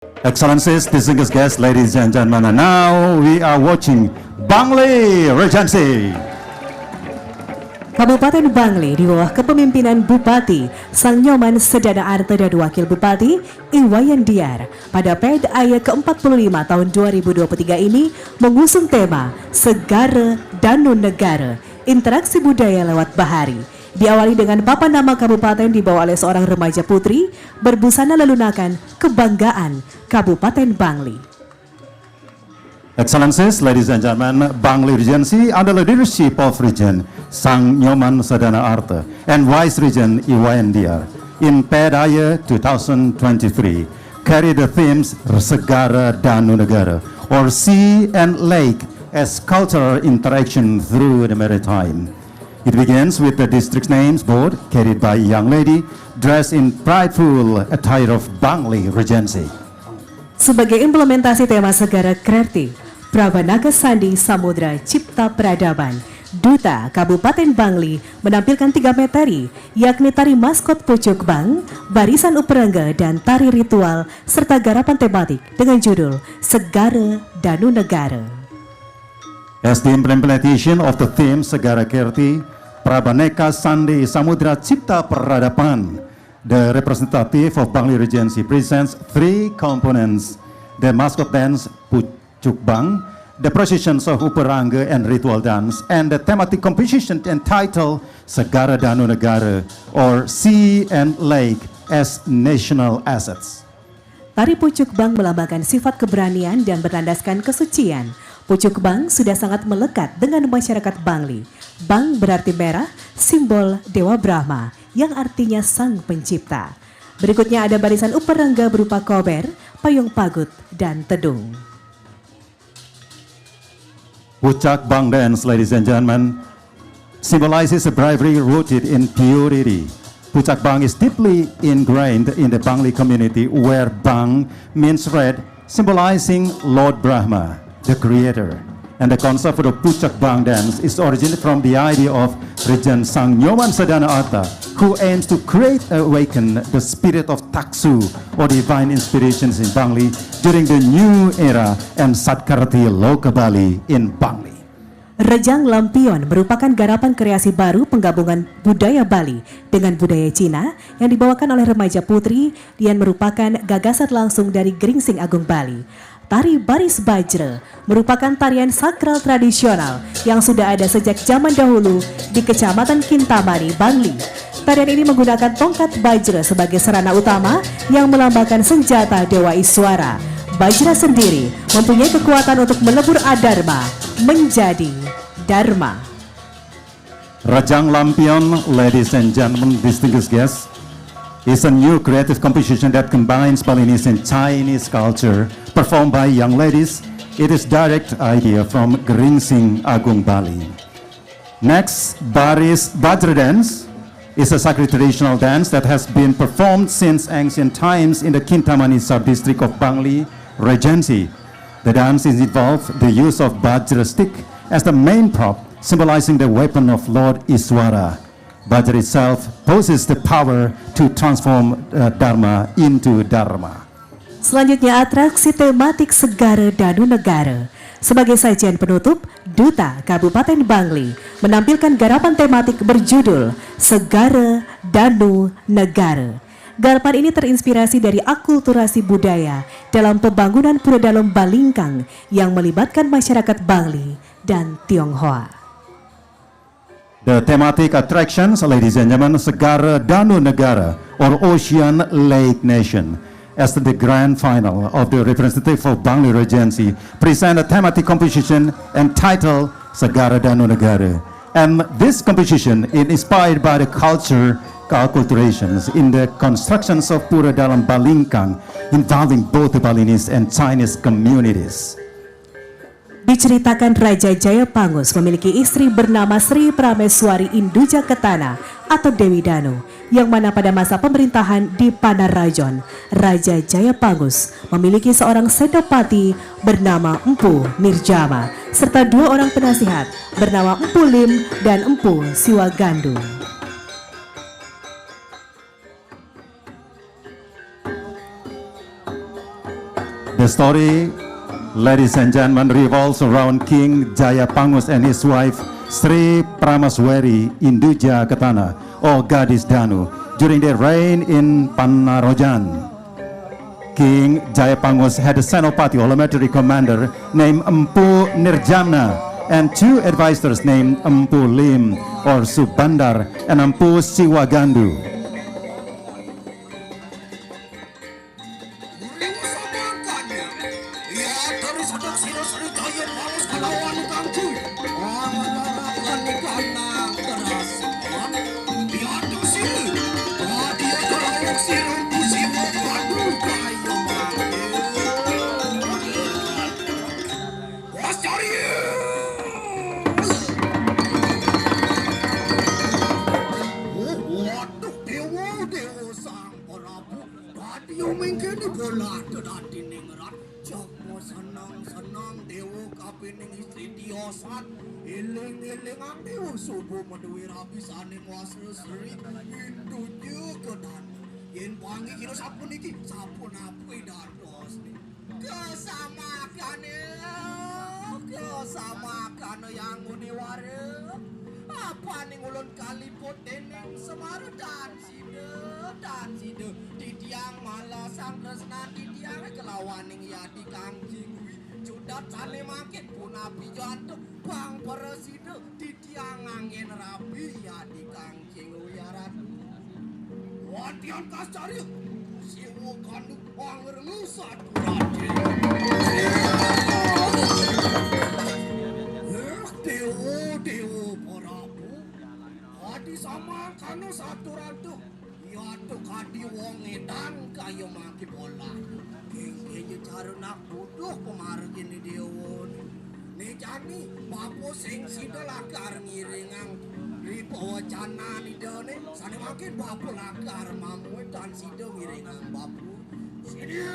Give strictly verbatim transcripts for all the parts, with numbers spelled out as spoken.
Excellencies, distinguished guests, ladies and gentlemen, and now we are watching Bangli Regency. Kabupaten Bangli di bawah kepemimpinan Bupati Sang Nyoman Sedana Arte dan Wakil Bupati Iwayan Diar pada P D A Y ke-empat puluh lima tahun dua ribu dua puluh tiga ini mengusung tema Segara Danu Negara, interaksi budaya lewat bahari. Diawali dengan papan nama kabupaten dibawa oleh seorang remaja putri berbusana lelunakan kebanggaan Kabupaten Bangli. Excellencies, ladies and gentlemen, Bangli Regency under the leadership of Regent Sang Nyoman Sedana Arte and Vice Regent Iwayan Diar in P D A Y twenty twenty-three carry the themes Segara Danu Negara or sea and lake as cultural interaction through the maritime. It begins with the district names board carried by a young lady dressed in prideful attire of Bangli Regency. Sebagai implementasi tema Segara Kerti, Prabanaga Sandi Samudra Cipta Peradaban, Duta Kabupaten Bangli menampilkan tiga materi, yakni tari maskot Pucuk Bang, barisan uperangga, dan tari ritual, serta garapan tematik dengan judul Segara Danu Negara. As the implementation of the theme Segara Kerti, Prabanaga Sandi Samudra Cipta Peradaban, the representative of Bangli Regency presents three components: the mascot dance Pucuk Bang, the processions of Uperangga and ritual dance, and the thematic composition entitled Segara Danu Negara or Sea and Lake as National Assets. Tari Pucuk Bang melambangkan sifat keberanian dan berlandaskan kesucian. Pucuk Bang sudah sangat melekat dengan masyarakat Bangli. Bang berarti merah, simbol Dewa Brahma, yang artinya Sang Pencipta. Berikutnya ada barisan uperangga berupa kober, payung pagut, dan tedung. Pucuk Bang dance, ladies and gentlemen, symbolizes a bravery rooted in purity. Pucuk Bang is deeply ingrained in the Bangli community, where Bang means red, symbolizing Lord Brahma, the creator. And the concept of the Pucuk Bang dance is originated from the idea of Regent Sang Nyoman Sedana Arte, who aims to create awaken the spirit of Taksu or divine inspirations in Bangli during the new era and Satkarti Loka Bali in Bangli. Rejang Lampion merupakan garapan kreasi baru penggabungan budaya Bali dengan budaya Cina yang dibawakan oleh remaja putri dan merupakan gagasan langsung dari Geringsing Agung Bali. Tari Baris Bajra merupakan tarian sakral tradisional yang sudah ada sejak zaman dahulu di Kecamatan Kintamani, Bangli. Tarian ini menggunakan tongkat bajra sebagai sarana utama yang melambangkan senjata Dewa Iswara. Bajra sendiri mempunyai kekuatan untuk melebur adharma menjadi dharma. Rejang Lampion, ladies and gentlemen, distinguished guests, is a new creative composition that combines Balinese and Chinese culture, performed by young ladies. It is direct idea from Geringsing Agung Bali. Next, Baris Bajra dance is a sacred traditional dance that has been performed since ancient times in the Kintamani sub-district of Bangli Regency. The dance is involved the use of Bajra stick as the main prop, symbolizing the weapon of Lord Iswara. Bajra itself possesses the power to transform uh, Dharma into Dharma. Selanjutnya, atraksi tematik Segara Danu Negara. Sebagai sajian penutup, Duta Kabupaten Bangli menampilkan garapan tematik berjudul Segara Danu Negara. Garapan ini terinspirasi dari akulturasi budaya dalam pembangunan Pura Dalem Balingkang yang melibatkan masyarakat Bangli dan Tionghoa. The thematic attractions, ladies and gentlemen, Segara Danu Negara or Ocean Lake Nation, as the grand final of the representative of Bangli Regency, present a thematic composition entitled Segara Danu Negara. And this composition is inspired by the culture acculturations in the constructions of Pura Dalem Balingkang, involving both the Balinese and Chinese communities. Diceritakan Raja Jaya Pangus memiliki istri bernama Sri Prameswari Induja Ketana atau Dewi Danu, yang mana pada masa pemerintahan di Panarajon, Raja Jaya Pangus memiliki seorang senopati bernama Empu Nirjama serta dua orang penasihat bernama Empu Lim dan Empu Siwagandu. The story, ladies and gentlemen, revolves around King Jayapangus and his wife Sri Pramaswari Induja Ketana, or Gadis Danu, during their reign in Panarojan. King Jayapangus had a Senopati or military commander named Empu Nirjamna and two advisors named Empu Lim or Subandar and Empu Siwagandu. Waduh, dewa, dewa sang Prabu. Dadi mengkene bola dadi ning rat. Joko seneng-seneng dewa kapining istri tiosan. Eling-elingake dewa subuh meduwe rabi sane wasra seri. Pintu juga dan yen pangi kira sapuniki, sapunapi dados. Kesamakane, kesamakane yang muni wara. Apaning ulun kaliput dening Semara dan sida, dan sida. Titiang malasang tresnan titiang kelawaning yadi Kang Jingwi. Cudat sane mangkin punapi jantung bang prasida. Titiang nganggen rabi yadi Kang Jingwi aran. Wadian kascarya, Siwa Ganduk Pangrengu Saturati. Eh, dewa, dewa Prabu. Adi samangkana Saturati. Yatu kadi wong edan kaya mangke bola. Kengkenya cara nak butuh pemargine dewa. Ne jani, bapa sing sida lakar ngiringang ri pawacanan idane, sane mangkin bapa lakar mamutan sida ngiringang bapa. Sida.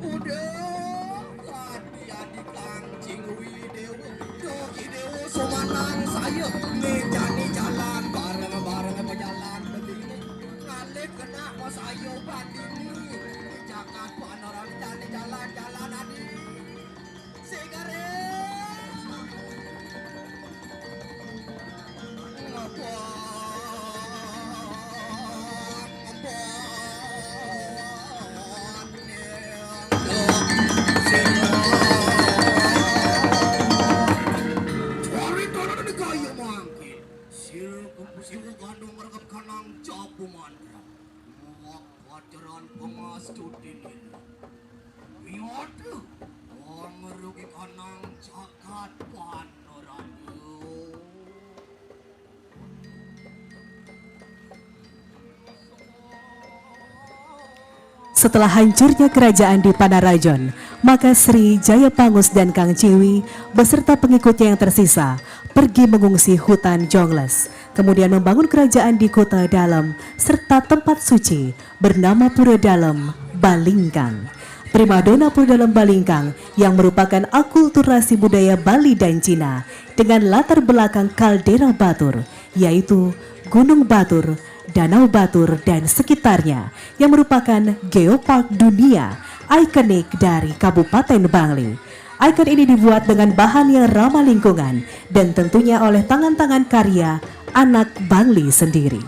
Udah, adi-adi Kang Jingwi Dewa. Duh, Ki Dewa sumanang saya. Ne jani jalan bareng-bareng pejalan begini. Ngalih genah masaya bandini. Di jagat Panaran jani jalan-jalan adi. Sigare. Carita negara mangkin. Sira kumpul sira gandung merkep kanang jabu mantra. Muak pacaran pengastuti nini. Miwati wong rugi kanang jagat Panuraga. Setelah hancurnya kerajaan di Panarajon, maka Sri Jayapangus dan Kang Ciwi beserta pengikutnya yang tersisa pergi mengungsi hutan Jongles, kemudian membangun kerajaan di Kota Dalem serta tempat suci bernama Pura Dalem Balingkang. Primadona Pura Dalem Balingkang yang merupakan akulturasi budaya Bali dan Cina dengan latar belakang kaldera Batur, yaitu Gunung Batur, Danau Batur, dan sekitarnya yang merupakan geopark dunia ikonik dari Kabupaten Bangli. Ikon ini dibuat dengan bahan yang ramah lingkungan dan tentunya oleh tangan-tangan karya anak Bangli sendiri.